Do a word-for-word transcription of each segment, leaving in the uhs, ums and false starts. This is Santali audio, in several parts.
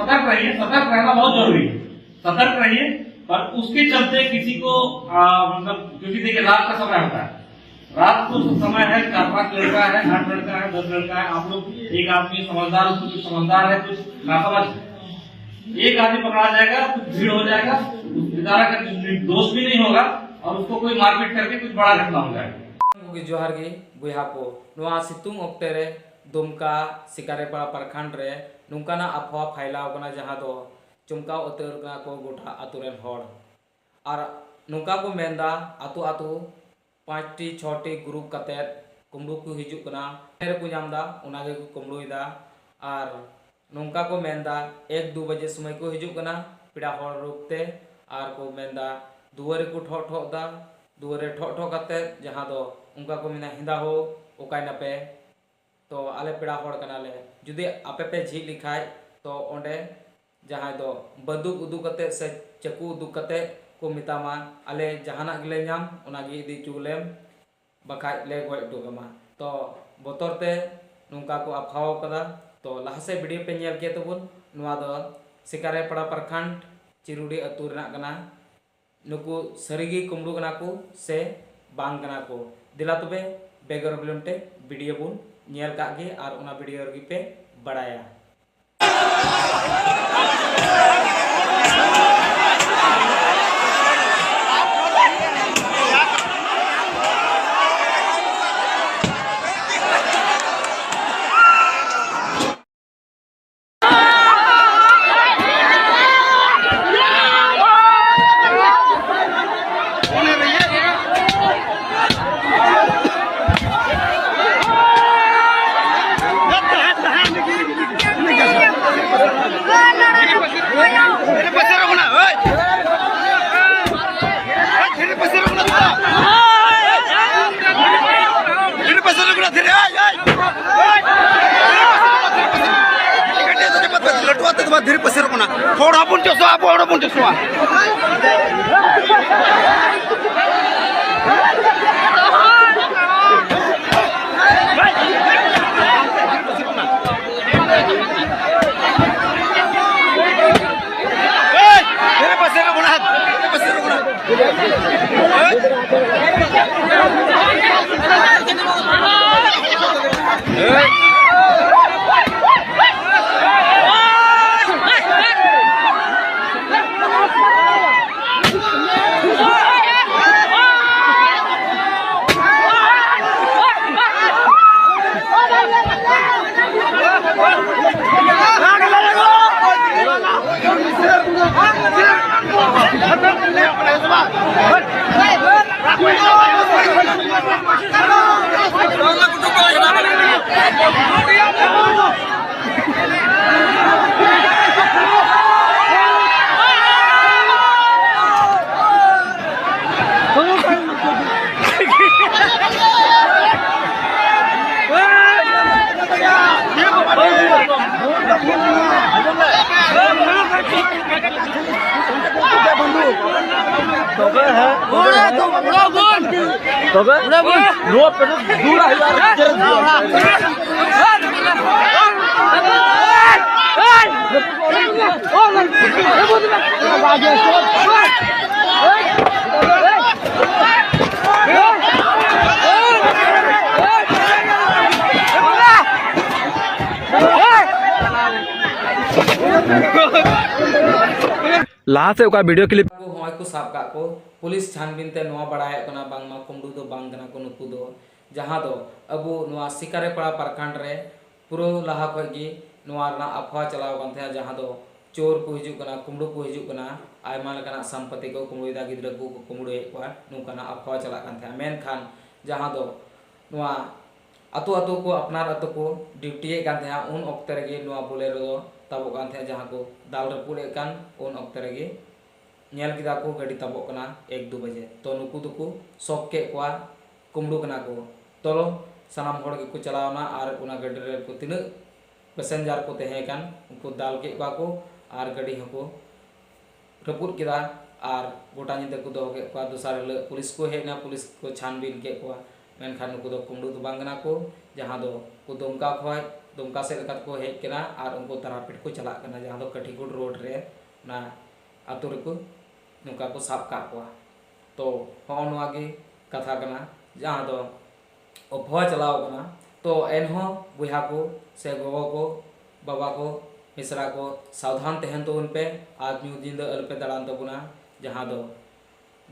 सतर्क रहिए, सतर्क रहना बहुत जरूरी है। सतर्क रहिए। पर उसके चलते किसी को, आ, मतलब, क्योंकि देखिए, रात का समय होता है, रात को समय है, चार पांच लड़का है, आठ लड़का है, दस लड़का है, आप लोग, एक आदमी समझदार, कुछ समझदार है, कुछ नासमझ है। एक आदमी पकड़ा जाएगा, कुछ भीड़ हो जाएगा, उस बेचारा का निर्दोष भी नहीं होगा और उसको कोई मारपीट करके कुछ बड़ा घटना हो जाएगा। ᱜᱮ ᱡᱚᱦᱟᱨ ᱜᱮ ᱵᱚᱭᱦᱟ ᱠᱚ, ᱱᱚᱣᱟ ᱥᱤᱛᱩᱝ ᱚᱠᱛᱮ ᱨᱮ ᱫᱩᱢᱠᱟ ᱥᱤᱠᱟᱨᱮᱯᱟᱲᱟ ᱯᱨᱚᱠᱷᱚᱸᱰ ᱨᱮ ᱱᱚᱝᱠᱟᱱᱟᱜ ᱟᱵᱚᱦᱟᱣᱟ ᱯᱷᱟᱭᱞᱟᱣ ᱠᱟᱱᱟ, ᱡᱟᱦᱟᱸ ᱫᱚ ᱪᱚᱢᱠᱟᱣ ᱩᱛᱟᱹᱨ ᱠᱟᱱᱟ ᱠᱚ ᱜᱚᱴᱟ ᱟᱛᱳ ᱨᱮᱱ ᱦᱚᱲ᱾ ᱟᱨ ᱱᱚᱝᱠᱟ ᱠᱚ ᱢᱮᱱᱫᱟ, ᱟᱛᱳ ᱟᱛᱳ ᱯᱟᱸᱪᱴᱤ ᱪᱷᱚᱴᱤ ᱜᱨᱩᱯ ᱠᱟᱛᱮᱫ ᱠᱩᱢᱵᱽᱲᱩ ᱠᱚ ᱦᱤᱡᱩᱜ ᱠᱟᱱᱟ, ᱨᱮᱠᱚ ᱧᱟᱢ ᱮᱫᱟ, ᱚᱱᱟ ᱜᱮᱠᱚ ᱠᱩᱢᱵᱽᱲᱩᱭᱮᱫᱟ᱾ ᱟᱨ ᱱᱚᱝᱠᱟ ᱠᱚ ᱢᱮᱱᱫᱟ, ᱮᱠ ᱫᱩ ᱵᱟᱡᱮ ᱥᱚᱢᱚᱭ ᱠᱚ ᱦᱤᱡᱩᱜ ᱠᱟᱱᱟ ᱯᱮᱲᱟ ᱦᱚᱲ ᱨᱩᱯ ᱛᱮ, ᱟᱨ ᱠᱚ ᱢᱮᱱᱫᱟ ᱫᱩᱣᱟᱹᱨ ᱨᱮᱠᱚ ᱴᱷᱚᱜ ᱴᱷᱚᱜ ᱮᱫᱟ᱾ ᱫᱩᱣᱟᱹᱨ ᱨᱮ ᱴᱷᱚᱜ ᱴᱷᱚᱜ ᱠᱟᱛᱮᱫ ᱡᱟᱦᱟᱸ ᱫᱚ ᱚᱱᱠᱟ ᱠᱚ ᱢᱮᱱᱟ, "ᱦᱮᱸᱫᱟ ᱦᱳ, ᱚᱠᱟᱭ ᱱᱟᱯᱮ? ᱛᱚ ᱟᱞᱮ ᱯᱮᱲᱟ ᱦᱚᱲ ᱠᱟᱱᱟᱞᱮ, ᱡᱩᱫᱤ ᱟᱯᱮ ᱯᱮ ᱡᱷᱤᱡ ᱞᱮᱠᱷᱟᱡ ᱛᱚ ᱚᱸᱰᱮ ᱡᱟᱦᱟᱸᱭ ᱫᱚ ᱵᱟᱹᱫᱩᱠ ᱩᱫᱩᱜ ᱠᱟᱛᱮᱫ ᱥᱮ ᱪᱟᱹᱠᱩ ᱩᱫᱩᱜ ᱠᱟᱛᱮᱫ ᱠᱚ ᱢᱮᱛᱟᱢᱟ, 'ᱟᱞᱮ ᱡᱟᱦᱟᱱᱟᱜ ᱜᱮᱞᱮ ᱧᱟᱢ, ᱚᱱᱟ ᱜᱮ ᱤᱫᱤ ᱦᱚᱪᱚ ᱞᱮᱢ, ᱵᱟᱠᱷᱟᱡ ᱞᱮ ᱜᱚᱡ ᱦᱚᱴᱚ ᱠᱟᱢᱟ.'" ᱛᱚ ᱵᱚᱛᱚᱨ ᱛᱮ ᱱᱚᱝᱠᱟ ᱠᱚ ᱟᱯᱷᱟᱣ ᱠᱟᱫᱟ᱾ ᱛᱚ ᱞᱟᱦᱟ ᱥᱮᱫ ᱵᱷᱤᱰᱤᱭᱳ ᱯᱮ ᱧᱮᱞ ᱠᱮᱫ ᱛᱟᱵᱚᱱ, ᱱᱚᱣᱟ ᱫᱚ ᱥᱤᱠᱟᱨᱮᱯᱟᱲᱟ ᱯᱨᱚᱠᱷᱚᱸᱰ ᱪᱤᱨᱩᱰᱤ ᱟᱹᱛᱩ ᱨᱮᱱᱟᱜ ᱠᱟᱱᱟ᱾ ᱱᱩᱠᱩ ᱥᱟᱹᱨᱤᱜᱮ ᱠᱩᱢᱵᱽᱲᱩ ᱠᱟᱱᱟ ᱠᱚ ᱥᱮ ᱵᱟᱝ ᱠᱟᱱᱟ ᱠᱚ? ᱫᱮᱞᱟ ᱛᱚᱵᱮ ᱵᱮᱜᱚᱨ ᱵᱤᱞᱚᱢ ᱛᱮ ᱵᱷᱤᱰᱤᱭᱳ ᱵᱚᱱ ᱧᱮᱞ ᱠᱟᱜ ᱜᱮ ᱟᱨ ᱚᱱᱟ ᱵᱷᱤᱰᱤᱭᱳ ᱨᱮᱜᱮ ᱯᱮ ᱵᱟᱲᱟᱭᱟ᱾ ᱞᱟᱹᱴᱩ ᱟᱛᱮ ᱫᱚ ᱵᱟᱝ, ᱫᱷᱤᱨᱤ ᱯᱟᱹᱥᱤᱨᱚᱜ ᱠᱟᱱᱟ᱾ ᱦᱚᱲ ᱦᱚᱯᱚᱱ ᱪᱚᱥᱚᱜᱼᱟ, ᱟᱵᱚ ᱦᱚᱲ ᱦᱚᱯᱚᱱ ᱪᱚᱥᱚᱜᱼᱟ᱾ ᱛᱚᱵᱮ ᱦᱮᱸ, ᱛᱚᱵᱮ ᱱᱚᱣᱟ ᱯᱮᱴᱮ ᱫᱩᱲᱟ ᱦᱩᱭᱩᱜᱼᱟ᱾ ᱞᱟᱦᱟ ᱥᱮᱫ ᱚᱠᱟ video clip ᱠᱚ ᱦᱚᱸᱜᱼᱚᱭ ᱠᱚ ᱥᱟᱵ ᱠᱟᱜ ᱠᱚ᱾ ᱯᱩᱞᱤᱥ ᱪᱷᱟᱱᱵᱤᱱ ᱛᱮ ᱱᱚᱣᱟ ᱵᱟᱲᱟᱭᱚᱜ ᱠᱟᱱᱟ, ᱵᱟᱝᱢᱟ ᱠᱩᱢᱵᱽᱲᱩ ᱫᱚ ᱵᱟᱝ ᱠᱟᱱᱟ ᱠᱚ ᱱᱩᱠᱩ ᱫᱚ, ᱡᱟᱦᱟᱸ ᱫᱚ ᱟᱵᱚ ᱱᱚᱣᱟ ᱥᱤᱠᱟᱨᱮᱯᱟᱲᱟ ᱯᱨᱚᱠᱷᱚᱸᱰ ᱨᱮ ᱯᱩᱨᱟᱹ ᱞᱟᱦᱟ ᱠᱷᱚᱡ ᱜᱮ ᱱᱚᱣᱟ ᱨᱮᱱᱟᱜ ᱟᱯᱷᱣᱟ ᱪᱟᱞᱟᱣ ᱠᱟᱱ ᱛᱟᱦᱮᱸᱫ, ᱡᱟᱦᱟᱸ ᱫᱚ ᱪᱳᱨ ᱠᱚ ᱦᱤᱡᱩᱜ ᱠᱟᱱᱟ, ᱠᱩᱢᱵᱽᱲᱩ ᱠᱚ ᱦᱤᱡᱩᱜ ᱠᱟᱱᱟ, ᱟᱭᱢᱟ ᱞᱮᱠᱟᱱᱟᱜ ᱥᱚᱢᱯᱚᱛᱤ ᱠᱚ ᱠᱩᱢᱵᱽᱲᱩᱭᱮᱫᱟ, ᱜᱤᱫᱽᱨᱟᱹ ᱠᱚ ᱠᱩᱢᱵᱽᱲᱩᱭᱮᱫ ᱠᱚᱣᱟ, ᱱᱚᱝᱠᱟᱱᱟᱜ ᱟᱯᱷᱣᱟ ᱪᱟᱞᱟᱜ ᱠᱟᱱ ᱛᱟᱦᱮᱸᱫ᱾ ᱢᱮᱱᱠᱷᱟᱱ ᱡᱟᱦᱟᱸ ᱫᱚ ᱱᱚᱣᱟ ᱟᱛᱳ ᱟᱛᱳ ᱠᱚ, ᱟᱯᱱᱟᱨ ᱟᱛᱳ ᱠᱚ ᱰᱤᱭᱩᱴᱤᱭᱮᱫ ᱠᱟᱱ ᱛᱟᱦᱮᱸᱫ, ᱩᱱ ᱚᱠᱛᱮ ᱨᱮᱜᱮ ᱱᱚᱣᱟ ᱵᱳᱞᱮᱨᱳ ᱫᱚ ᱛᱟᱵᱚᱜ ᱠᱟᱱ ᱛᱟᱦᱮᱸᱫ, ᱡᱟᱦᱟᱸ ᱠᱚ ᱫᱟᱞ ᱨᱟᱹᱯᱩᱫ ᱮᱫ ᱠᱟᱱ, ᱩᱱ ᱚᱠᱛᱮ ᱨᱮᱜᱮ ᱧᱮᱞ ᱠᱮᱫᱟ ᱠᱚ ᱜᱟᱹᱰᱤ ᱛᱟᱵᱚᱜ ᱠᱟᱱᱟ ᱮᱠ ᱫᱩ ᱵᱟᱡᱮ᱾ ᱛᱚ ᱱᱩᱠᱩ ᱫᱚᱠᱚ ᱥᱚᱠ ᱠᱮᱫ ᱠᱚᱣᱟ, ᱠᱩᱢᱵᱽᱲᱩ ᱠᱟᱱᱟ ᱠᱚ᱾ ᱛᱚ ᱥᱟᱱᱟᱢ ᱦᱚᱲ ᱜᱮᱠᱚ ᱪᱟᱞᱟᱣ ᱮᱱᱟ ᱟᱨ ᱚᱱᱟ ᱜᱟᱹᱰᱤ ᱨᱮ ᱛᱤᱱᱟᱹᱜ passenger ᱠᱚ ᱛᱟᱦᱮᱸ ᱠᱟᱱ, ᱩᱱᱠᱩ ᱫᱟᱞ ᱠᱮᱫ ᱠᱚᱣᱟ ᱠᱚ ᱟᱨ ᱜᱟᱹᱰᱤ ᱦᱚᱸᱠᱚ ᱨᱟᱹᱯᱩᱫ ᱠᱮᱫᱟ ᱟᱨ ᱜᱚᱴᱟ ᱧᱤᱫᱟᱹ ᱠᱚ ᱫᱚᱦᱚ ᱠᱮᱫ ᱠᱚᱣᱟ᱾ ᱫᱚᱥᱟᱨ ᱦᱤᱞᱳᱜ ᱯᱩᱞᱤᱥ ᱠᱚ ᱦᱮᱡ ᱮᱱᱟ, ᱯᱩᱞᱤᱥ ᱠᱚ ᱪᱷᱟᱱᱵᱤᱱ ᱠᱮᱫ ᱠᱚᱣᱟ, ᱢᱮᱱᱠᱷᱟᱱ ᱱᱩᱠᱩ ᱫᱚ ᱠᱩᱢᱵᱽᱲᱩ ᱫᱚ ᱵᱟᱝ ᱠᱟᱱᱟ ᱠᱚ, ᱡᱟᱦᱟᱸ ᱫᱚ ᱠᱚ ᱫᱩᱢᱠᱟ ᱠᱷᱚᱡ, ᱫᱩᱢᱠᱟ ᱥᱮᱫ ᱞᱮᱠᱟ ᱛᱮᱠᱚ ᱦᱮᱡ ᱠᱟᱱᱟ ᱟᱨ ᱩᱱᱠᱩ ᱛᱟᱨᱟᱯᱤᱴ ᱠᱚ ᱪᱟᱞᱟᱜ ᱠᱟᱱᱟ, ᱡᱟᱦᱟᱸ ᱫᱚ ᱠᱟᱴᱷᱤᱠᱩᱴ road ᱨᱮ ᱚᱱᱟ ᱟᱛᱳ ᱨᱮᱠᱚ ᱱᱚᱝᱠᱟ ᱠᱚ ᱥᱟᱵ ᱠᱟᱜ ᱠᱚᱣᱟ᱾ ᱛᱚ ᱦᱚᱸᱜᱼᱚ ᱱᱚᱣᱟ ᱜᱮ ᱠᱟᱛᱷᱟ ᱠᱟᱱᱟ, ᱡᱟᱦᱟᱸ ᱫᱚ ᱚᱯᱷᱣᱟ ᱪᱟᱞᱟᱣ ᱠᱟᱱᱟ᱾ ᱛᱚ ᱮᱱᱦᱚᱸ ᱵᱚᱭᱦᱟ ᱠᱚ ᱥᱮ ᱜᱚᱜᱚ ᱠᱚ, ᱵᱟᱵᱟ ᱠᱚ, ᱢᱤᱥᱨᱟ ᱠᱚ, ᱥᱟᱵᱫᱷᱟᱱ ᱛᱟᱦᱮᱱ ᱛᱟᱵᱚᱱ ᱯᱮ ᱟᱨ ᱧᱩᱛ ᱧᱤᱫᱟᱹ ᱟᱞᱚᱯᱮ ᱫᱟᱬᱟᱱ ᱛᱟᱵᱚᱱᱟ᱾ ᱡᱟᱦᱟᱸ ᱫᱚ,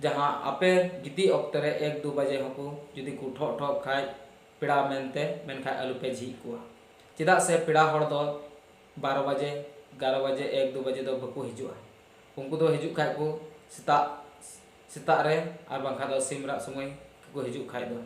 ᱡᱟᱦᱟᱸ ᱟᱯᱮ ᱜᱤᱛᱤᱡ ᱚᱠᱛᱮ ᱨᱮ ᱮᱠ ᱫᱩ ᱵᱟᱡᱮ ᱦᱚᱸᱠᱚ ᱡᱩᱫᱤ ᱠᱚ ᱴᱷᱚᱜ ᱴᱷᱚᱜ ᱠᱷᱟᱡ ᱯᱮᱲᱟ ᱢᱮᱱᱛᱮ, ᱢᱮᱱᱠᱷᱟᱡ ᱟᱞᱚᱯᱮ ᱡᱷᱤᱡ ᱠᱚᱣᱟ᱾ ᱪᱮᱫᱟᱜ ᱥᱮ ᱯᱮᱲᱟ ᱦᱚᱲ ᱫᱚ ᱵᱟᱨᱚ ᱵᱟᱡᱮ, ᱮᱜᱟᱨᱚ ᱵᱟᱡᱮ, ᱮᱠ ᱫᱩ ᱵᱟᱡᱮ ᱫᱚ ᱵᱟᱠᱚ ᱦᱤᱡᱩᱜᱼᱟ᱾ ᱩᱱᱠᱩ ᱫᱚ ᱦᱤᱡᱩᱜ ᱠᱷᱟᱡ ᱠᱚ ᱥᱮᱛᱟᱜ, ᱥᱮᱛᱟᱜ ᱨᱮ, ᱟᱨ ᱵᱟᱝᱠᱷᱟᱱ ᱫᱚ ᱥᱤᱢ ᱨᱟᱜ ᱥᱚᱢᱚᱭ ᱠᱚ ᱦᱤᱡᱩᱜ ᱠᱷᱟᱡ ᱫᱚ᱾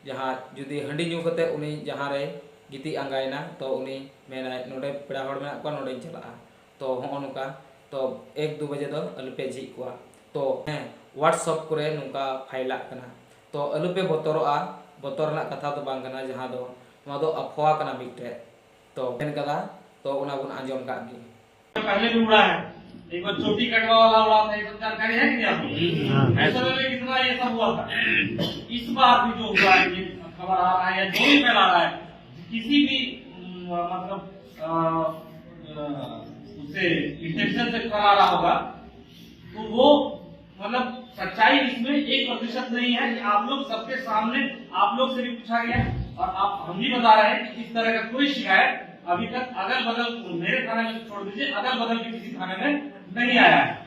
ᱡᱟᱦᱟᱸ ᱡᱩᱫᱤ ᱦᱟᱺᱰᱤ ᱧᱩ ᱠᱟᱛᱮ ᱩᱱᱤ ᱡᱟᱦᱟᱸ ᱨᱮ ᱜᱤᱛᱤᱡ ᱟᱸᱜᱟᱭᱮᱱᱟ, ᱛᱚ ᱩᱱᱤ ᱢᱮᱱᱟᱭ, "ᱱᱚᱰᱮ ᱯᱮᱲᱟ ᱦᱚᱲ ᱢᱮᱱᱟᱜ ᱠᱚᱣᱟ, ᱱᱚᱰᱮᱧ ᱪᱟᱞᱟᱜᱼᱟ᱾" ᱛᱚ ᱦᱚᱸᱜᱼᱚ ᱱᱚᱝᱠᱟ, ᱛᱚ ᱮᱠ ᱫᱩ ᱵᱟᱡᱮ ᱫᱚ ᱟᱞᱚᱯᱮ ᱡᱷᱤᱡ ᱠᱚᱣᱟ᱾ ᱛᱚ ᱦᱮᱸ, WhatsApp ᱠᱚᱨᱮ ᱱᱚᱝᱠᱟ ᱯᱷᱟᱭᱞᱟᱜ ᱠᱟᱱᱟ, ᱛᱚ ᱟᱞᱚᱯᱮ ᱵᱚᱛᱚᱨᱚᱜᱼᱟ᱾ ᱵᱚᱛᱚᱨ ᱨᱮᱱᱟᱜ ᱠᱟᱛᱷᱟ ᱫᱚ ᱵᱟᱝ ᱠᱟᱱᱟ᱾ ᱡᱟᱦᱟᱸ ᱫᱚ, ᱱᱚᱣᱟ ᱫᱚ ᱟᱯᱷᱣᱟ ᱠᱟᱱᱟ ᱢᱤᱫᱴᱮᱡ, ᱛᱚ ᱢᱮᱱ ᱠᱟᱫᱟ, ᱛᱚ ᱚᱱᱟ ᱵᱚᱱ ᱟᱸᱡᱚᱢ ᱠᱟᱜ ᱜᱮ᱾ पहले भी उड़ा है, एक बार चोटी कटवा वाला उड़ा था, ये सब जानकारी है कि नहीं आपको? हाँ। ऐसा लगे कितना ये सब हुआ था। इस बार भी जो हुआ है, ये खबर आ रहा है या जो भी फैला रहा है, किसी भी, उम, मतलब, अ, अ, उससे इंटेंशन से फैला रहा होगा, तो वो, मतलब, सच्चाई इसमें एक प्रतिशत नहीं है कि आप लोग सबके सामने, आप लोग से भी पूछा गया और आप, हम भी बता रहे हैं कि इस तरह का कोई शिकायत अभी तक अगल बगल, मेरे थाने में छोड़ दीजिए, अगल बगल के किसी थाने में नहीं आया है।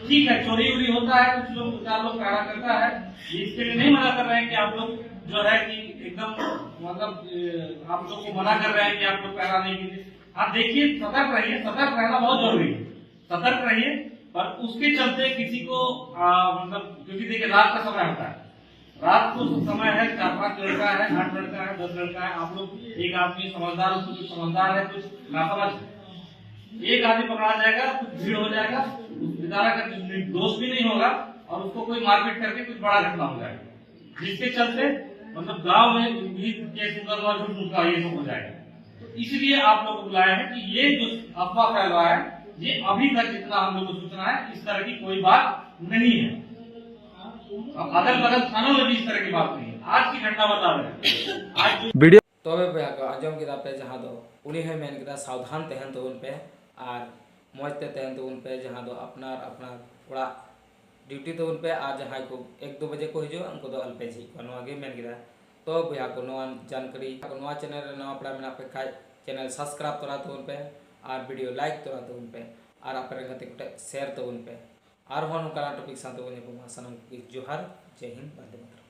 ठीक है, चोरी उरी होता है, कुछ लोग, दो चार लोग पहरा करता है, ये इसके लिए नहीं मना कर रहे हैं कि आप लोग जो है कि एकदम, मतलब, अ, आप लोग को मना कर रहे हैं कि आप लोग पहरा नहीं कीजिए। आप देखिए, सतर्क रहिए, सतर्क रहना बहुत जरूरी है। सतर्क रहिए, पर उसके चलते किसी को, आ, मतलब, क्योंकि देखिए, रात का समय होता है, रात को समय है, चार पांच लड़का है, आठ लड़का है, दस लड़का है, आप लोग, एक आदमी समझदार, उसको कुछ समझदार है, कुछ नासमझ है, एक आदमी पकड़ा जाएगा, कुछ भीड़ हो जाएगा, उस बेचारा का कुछ दोष भी नहीं होगा और उसको कोई मारपीट करके कुछ बड़ा घटना हो जाएगा, जिसके चलते, मतलब, गांव में भी केस उनका हुआ, झूठ उनका, ये सब हो जाएगा। तो इसलिए आप लोग को बुलाया है कि ये जो अफवाह फैल रहा है, ये अभी तक जितना हम लोग को सूचना है, इस तरह की कोई बात नहीं है। अब अगल बगल थानों में भी इस तरह की बात नहीं है। आज की घटना बता रहे हैं। आज जो ᱵᱷᱤᱰᱤᱭᱳ ᱛᱚᱵᱮ ᱵᱚᱭᱦᱟ ᱠᱚ, ᱟᱸᱡᱚᱢ ᱠᱮᱫᱟ ᱯᱮ, ᱡᱟᱦᱟᱸ ᱫᱚ ᱩᱱᱤ ᱦᱚᱸᱭ ᱢᱮᱱ ᱠᱮᱫᱟ, ᱥᱟᱵᱫᱷᱟᱱ ᱛᱟᱦᱮᱱ ᱛᱟᱵᱚᱱ ᱯᱮ ᱟᱨ ᱢᱚᱡᱽ ᱛᱮ ᱛᱟᱦᱮᱱ ᱛᱟᱵᱚᱱ ᱯᱮ᱾ ᱡᱟᱦᱟᱸ ᱫᱚ ᱟᱯᱱᱟᱨ ᱟᱯᱱᱟᱨ ᱚᱲᱟᱜ duty ᱛᱟᱵᱚᱱ ᱯᱮ, ᱟᱨ ᱡᱟᱦᱟᱸᱭ ᱠᱚ ᱮᱠ ᱫᱩ ᱵᱟᱡᱮ ᱠᱚ ᱦᱤᱡᱩᱜᱼᱟ, ᱩᱱᱠᱩ ᱫᱚ ᱟᱞᱚᱯᱮ ᱡᱷᱤᱡ ᱠᱚᱣᱟ᱾ ᱱᱚᱣᱟ ᱜᱮ ᱢᱮᱱ ᱠᱮᱫᱟ᱾ ᱛᱚ ᱵᱚᱭᱦᱟ ᱠᱚ, ᱱᱚᱣᱟ ᱡᱟᱱᱠᱟᱨᱤ, ᱱᱚᱣᱟ channel ᱨᱮ ᱱᱟᱣᱟ ᱯᱮᱲᱟ ᱢᱮᱱᱟᱜ ᱯᱮ ᱠᱷᱟᱡ, channel subscribe ᱛᱚᱨᱟ ᱛᱟᱵᱚᱱ ᱯᱮ, ᱟᱨ video like ᱛᱚᱨᱟ ᱛᱟᱵᱚᱱ ᱯᱮ, ᱟᱨ ᱟᱯᱮ ᱨᱮᱱ ᱜᱟᱛᱮ ᱠᱚᱴᱷᱮᱡ share ᱛᱟᱵᱚᱱ ᱯᱮ᱾ ᱟᱨᱦᱚᱸ ᱱᱚᱝᱠᱟᱱᱟᱜ topic ᱥᱟᱶ ᱛᱮᱵᱚᱱ ᱧᱟᱯᱟᱢᱟ᱾ ᱥᱟᱱᱟᱢ ᱠᱚᱜᱮ ᱡᱚᱦᱟᱨ, ᱡᱟᱭ ᱦᱤᱱᱫ, ᱵᱚᱱᱫᱮ ᱢᱟᱛᱚᱨᱚᱢ᱾